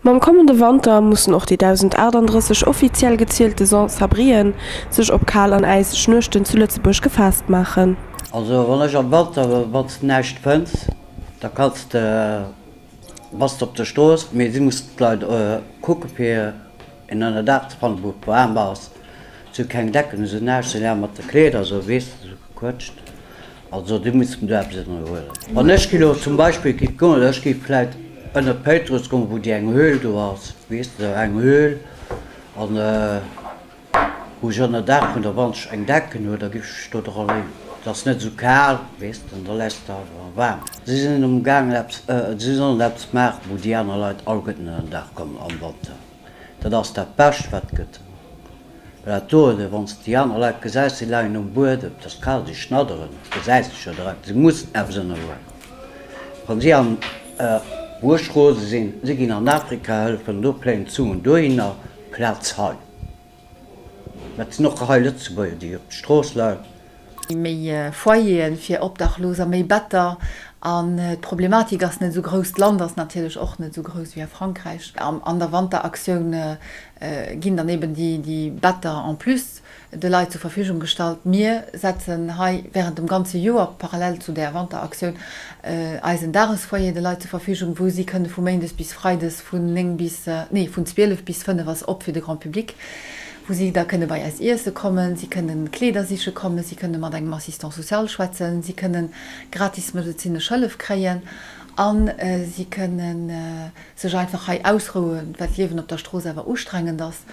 Mam kommende Wanter mussen och déi 1.038 offiziell gezielte Sans-abrien sech op kal an äiseg Nuechten zu Lëtzebuerg gefaasst maachen. Also wann ech am Wanter, wann s de näischt fënns, da kanns de, bass de op der Strooss, mee si mussen d'Leit kucke fir een Ënnerdaach ze fannen, wou et waarm ass. Si hu keng Decken, esou näischt, si mat de Kleeder esou, weess de, esou gequëtscht. Also do misst mer do eppes ënnerhuelen. Wann ech elo zum Beispill giff goen, ech giff vläit ënner d'Péitruss goen, wou déi eng Höhl do ass, weess de, eng Höhl, an wou ech ënnerdaach hunn, da wann ech eng Decken hunn, da giff ech do dra léien. Et ass net esou kal, weess de, an da läis de awer waarm. Si sinn um gaangen eppes, si sollen eppes maachen, wou déi aner Leit alleguerten ënnerdaach kommen am Wanter. Dat ass dat Bescht wat gëtt. Well dat do, wann s de déi aner Leit gesäis, si leien um Buedem, et ass kal, si schnadderen, dat gesäis de scho direkt, si mussen eppes ënnerhuelen. Wa si an, wou ech rose sinn, si ginn an Afrika hëllefen, do pléien d'Suen dohinner, Plaz hei. Mä et sinn och hei Lëtzebuerger, déi op der Strooss leien. Méi Foyeren fir Obdachloser, méi Better an d'Problematik ass net esou grouss. D'Land ass natierlech och net esou grouss wéi a Frankräich. An der Wanteraktioun ginn dann eben déi Better en plus de Leit zur Verfügung gestallt. Mir setzen hei während dem ganze Joer, parallel zu där Wanteraktioun, eisen Dagesfoyer de Leit zur Verfügung, wou si kënne vu méindes bis freides vun 9 bis, nee vun 12 bis 5 ass op fir de Grand public, wou si da kënne bei eis iesse kommen, si kënne Kleeder siche kommen, si kënne mat engem Assistant social schwätzen, si kënne gratis medezinesch Hëllef kréien a si kënne sech einfach hei ausrouen, well d'Liewen op der Strooss awer ustrengend ass.